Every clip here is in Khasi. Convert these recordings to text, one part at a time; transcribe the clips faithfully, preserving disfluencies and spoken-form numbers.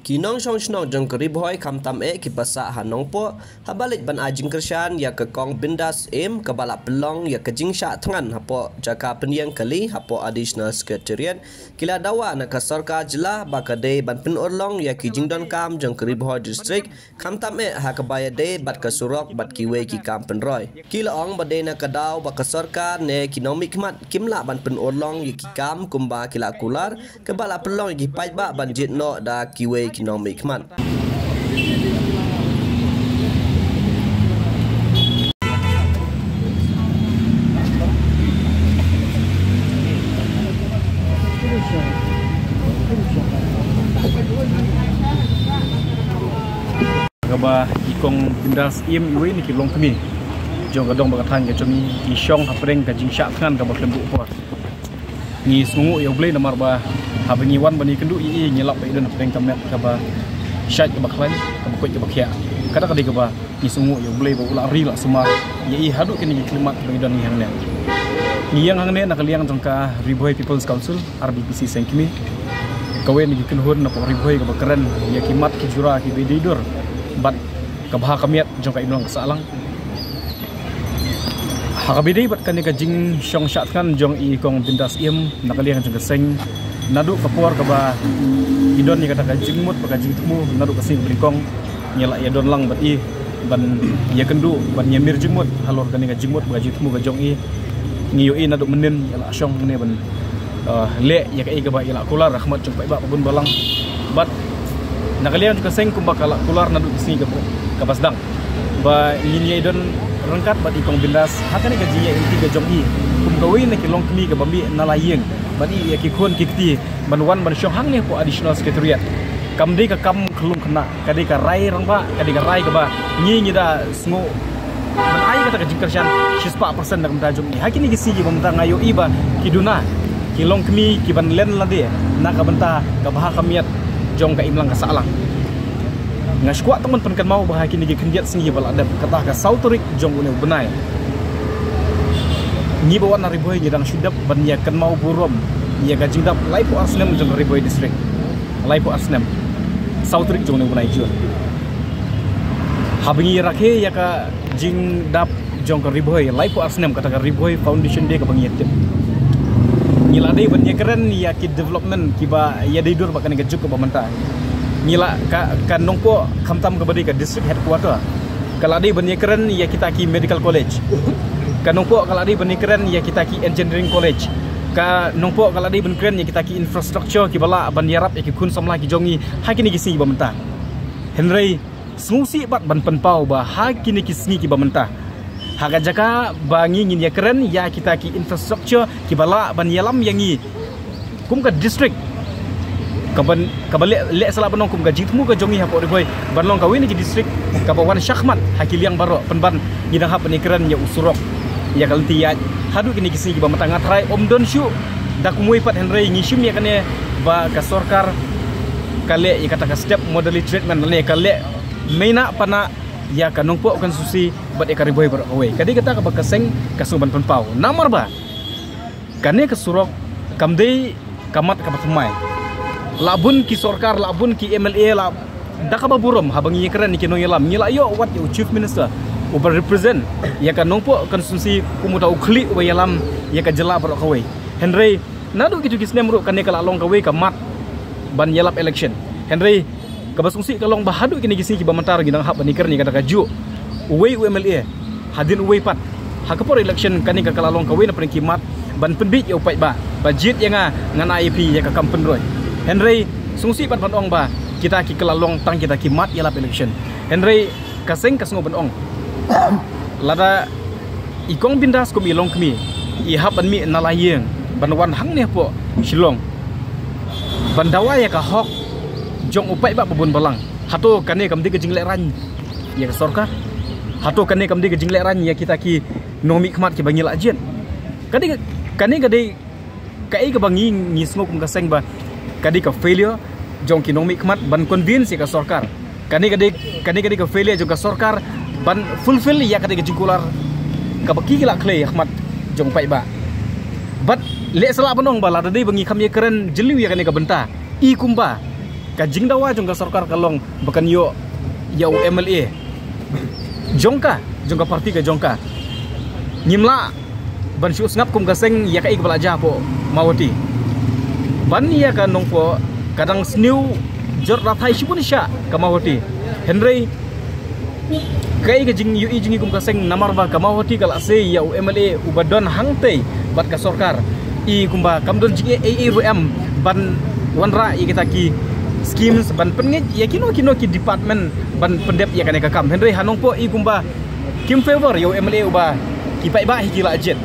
Ki nongshong shnong jong ka Ri Bhoi khamtam eh ki ba sah ha Nongpoh, haba leit ban ai jingkyrshan ïa ka Kong Bindas Syiem kaba la pynlong ïa ka jingshah thngan hapoh jaka pynïeng kali hapoh Additional Secretariat, ki la dawa na ka sorkar jylla ba ka dei ban pynurlong ïa ki jingdonkam jong ka Ri Bhoi District, khamtam eh ha kaba ïadei bad ka surok bad kiwei ki kam pynroi. Ki la ong ba dei na ka daw ba ka sorkar ne ki nongmihkhmat kim lah ban pynurlong ïa ki kam kumba ki la kular, kaba la pynlong ïa ki paidbah ban jied noh da kiwei ki nongmihkhmat. Kaba i Kong Bindas Syiem iwei na ki longkmie jong ka dong bad ka thaiñ ka jong ngi, i shong hapdeng ka jingshah thngan kaba khlem duh por. Ngi sngewnguh ïa U Blei namar ba haba ngi wan ban ïakynduh ïa i, ngi lap ba i don hapdeng ka met kaba shait kaba khlaiñ, kaba koit kaba khiah. Kata ka dei kaba ngi sngewnguh ïa U Blei ba u la ri la sumar ïa i haduh kine ki khyllipmat ba ngi don ngi hangne. Ngi ïeng hangne na ka liang jong ka Ri Bhoi People's Council, R B P C Seng Kmie. Kawei na ki kynhun napoh Ri Bhoi kaba kren ïa ki mat ki jura kiba dei dur bad ka bha ka miat jong ka imlang ka sahlang. Ha kaba ïadei bad kane ka jingshong shah thngan jong i Kong Bindas Syiem na ka liang jong ka seng, naduh ka por kaba i don ïa kata ka jingmut bad ka jingthmu naduh ka sngi ba nyngkong, ngi la ïadon lang bad i ban ïakynduh, ban ïamir jingmut halor kane ka jingmut bad ka jingthmu ka jong i. Ngi ïohi naduh mynnin i la shong hangne ban, uh, leh ïa kaei kaba i la kular ha khmat jong paidbah ba bun balang. Bad na ka liang jong ka seng kumba ka la kular naduh ka sngi kaba, kaba sdang, ba ngin ïadon ryngkat bad i Kong Bindas ha kane ka jingïaid lynti ka jong i kum kawei na ki longkmie kaba mih na la ïing bad i ïa ki khun ki kti ban wan ban shong hangne hapoh Additional Secretariat. Kam dei ka kam khyllung khynnah, ka dei ka rai rangbah, ka dei ka rai kaba ngi ngi da sngew ban ai kata ka jingkyrshan shispah percent na ka bynta jong i. Ha kine ki sngi kiba mynta nga ïohi ba ki duna ki longkmie ki ban len lade na ka bynta ka bha ka miat jong ka imlang ka sahlang. Nga shu kwah tang ban pynkynmaw ba ha kine ki khyndiat sngi ba la dep, kata ka saw tarik jong une u bnai, ngi ba wan na Ri Bhoi ngi dang shu dep ban ïakynmaw burom ïa ka jingdap laiphew ar snem jong ka Ri Bhoi District. Laiphew ar snem. Saw tarik jong une u bnai June. Haba ngi rakhe ïa ka jingdap jong ka Ri Bhoi laiphew ar snem, kata ka Ri Bhoi Foundation Day kaba ngi ïa tip, ngi la dei ban ïakren ïa ki development kiba ïadei dur bad kane ka juk kaba mynta. Ngi la ka, ka Nongpoh khamtam kaba dei ka district headquarter, ka la dei ban ïakren ïa kita ki medical college. Ka Nongpoh ka la dei ban ïakren ïa kita ki engineering college. Ka Nongpoh ka la dei ban kren ïa kita ki infrastructure kiba lah ban ïarap ïa ki khun samla ki jong ngi ha kine ki sngi kiba mynta. Hynrei sngewsih pat ban pynpaw ba ha kine ki sngi kiba mynta, ha ka jaka ba ngi ngin ïakren ïa kita ki infrastructure kiba lah ban ïalam ïa ngi kum ka district, kaban, kaba leh, leh sa lah ban ong kum ka jingthmu ka jong ngi hapoh Ri Bhoi ban long kawei na ki district kaba wan shakhmat ha ki liang baroh, pynban ngi dang hap ban ïakren ïa u surok, ïa ka lynti ïaid. Haduh kine ki sngi kiba mynta nga tharai ym don shuh da kumwei pat, hynrei ngi shim ïa kane ba ka sorkar ka leh ïa kata ka step motherly treatment lane ka leh mei nah pa nah ïa ka Nongpoh constituency bad ïa ka Ri Bhoi baroh kawei. Ka dei kata kaba ka seng ka sngew ban pynpaw. Namar ba kane ka surok kam dei ka mat kaba thymmai. La bun ki sorkar, la bun ki M L A, la da kaba burom haba ngi ïakren ïa ki nongïalam, ngi la ïoh wat ïa u Chief Minister uba represent ïa ka Nongpoh constituency kum uta u khlieh uba ïalam ïa ka jylla baroh kawei. Hynrei naduh kito ki snem ruh kane ka la long kawei ka mat ban ïalap election. Hynrei kaba sngewsih ka long ba haduh kine ki sngi kiba mynta ruh ngi dang hap ban ïakren ïa kata kajuh. Uwei u M L A hadien uwei pat, ha ka por election kane ka la long kawei na pdeng ki mat ban pynbiej ïa u paidbah ba jied ïa nga, ngan ai ïa phi ïa ka kam pynroi. Hynrei sngewsih pat ban ong ba kita ki ka la long tang kita ki mat ïalap election. Hynrei ka seng ka sngew ban ong, lada i Kong Bindas kum i longkmie i hap ban mih na la ïing ban wan hangne hapoh Shillong ban dawa ïa ka hok jong u paidbah ba bun balang, hato kane kam dei ka jinglehraiñ ïa ka sorkar? Hato kane kam dei ka jinglehraiñ ïa kita ki nongmihkhmat kiba ngi la jied? Ka dei, kane ka dei kaei kaba ngi, ngi sngew kum ka seng ba ka dei ka failure jong ki nongmihkhmat ban convince ïa ka sorkar. Kane ka dei, kane ka dei ka failure jong ka sorkar ban fulfill ïa kata ka jingkular kaba ki la khlei ha khmat jong paidbah. Bad leh sa lah ban ong ba lada dei ba ngi kham ïakren jylliew ïa kane ka bynta, i kumba Ka jingdawa jong ka sorkar ka long ba kan ïoh ïa u M L A jong ka, jong ka parti ka jong ka. Ngim lah ban shu sngap kum ka seng ïa kaei kaba la jia hapoh Mawhati. Ban ïa ka Nongpoh ka dang sniew jot rathai shibun sha ka Mawhati. Hynrei kaei ka jingïohi jong ngi kum ka seng, namar ba ka Mawhati ka la sei ïa u M L A uba don hangtei bad ka sorkar. I kumba kam don jingïohi ei ei ruh em ban wanrah ïa kita ki schemes ban pynngeit ïa kino kino ki department ban pyndep ïa kane ka kam. Hynrei ha Nongpoh i kumba kim favour ïa u M L A uba ki paidbah hi ki la jied.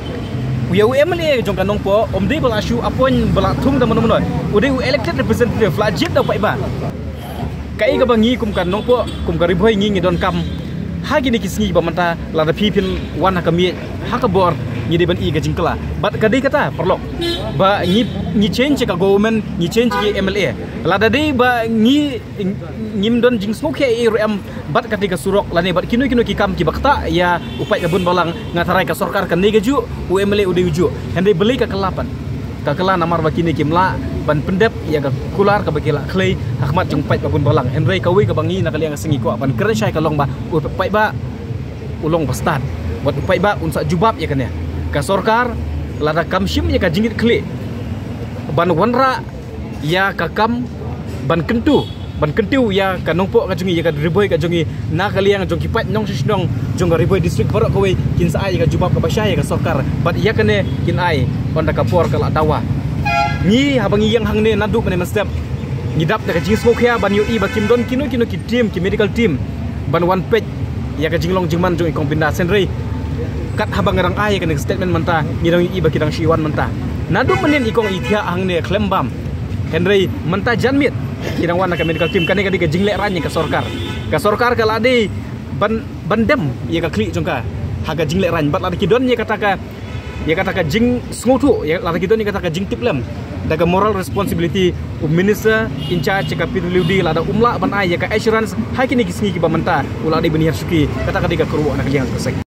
Ïa u M L A jong ka Nongpoh um dei ba la shu appoint ba la thung da mano mano. U dei u elected representative, la jied da u paidbah. Kaei kaba ngi kum ka Nongpoh, kum ka Ri Bhoi ngi ngi donkam ha kine ki sngi ba mynta, lada phi phin wan ha ka miej ha ka bor, ngi dei ban i ka jingkylla. Bad ka dei kata paralok ba ngi, ngi change ka government, ngi change ki M L A. Lada dei ba ngi, ngim don jingsngewkhia ei ei ruh em bad kata ka surok lane bad kino kino ki kam kiba ktah ïa u paid ka bun balang, nga tharai ka sorkar kane ka juh, u M L A u dei u juh. Hynrei balei ka kylla pat? Ka kylla namar ba kine kim lah ban pyndep ïa ka kular kaba ki la khlei ha khmat jong u paid ka bun balang. Hynrei kawei kaba ngi na ka liang ka seng ngi kwah ban kren shai ka long ba u paidbah u long ba stad. Bad u paidbah un sa jubab ïa kane. Ka sorkar lada kam shim ïa ka jingkitkhlieh ban wanrah ïa ka kam ban kyntu, ban kyntiew ïa ka Nongpoh ka jong ngi, ïa ka Ri Bhoi ka jong ngi, na ka liang jong ki paid nongshong shnong jong ka Ri Bhoi District baroh kawei kin sa ai ïa ka jubab kaba shai ïa ka sorkar. Bad ïa kane kin ai ynda ka por ka la dawa. Ngi haba ngi ïeng hangne naduh mynne mynstep ngi dap da ka jingsngewkhia ban ïohi ba kim don kino kino ki team, ki medical team ban wan peit ïa ka jinglong jingman jong i Kong Bindas. Hynrei kat haba nga dang ai ïa kane ka statement mynta, ngi dang ïohi ba ki dang shu wan mynta. Naduh mynnin i Kong i thiah hangne khlem bam. Hynrei mynta janmiet ki dang wan na ka medical team. Kane ka dei ka jinglehraiñ ïa ka sorkar. Ka sorkar ka la dei ban, ban dem ïa ka khlieh jong ka ha ka jinglehraiñ. Bad lada ki don ïa kata ka, ïa kata ka jingsngewthuh, ïa lada ki don ïa kata ka jingtiplem da ka moral responsibility, u minister in charge ka P W D lada um lah ban ai ïa ka assurance ha kine ki sngi kiba mynta, u la dei ban hiar shuki. Kata ka dei ka kyrwoh na ka liang ka seng.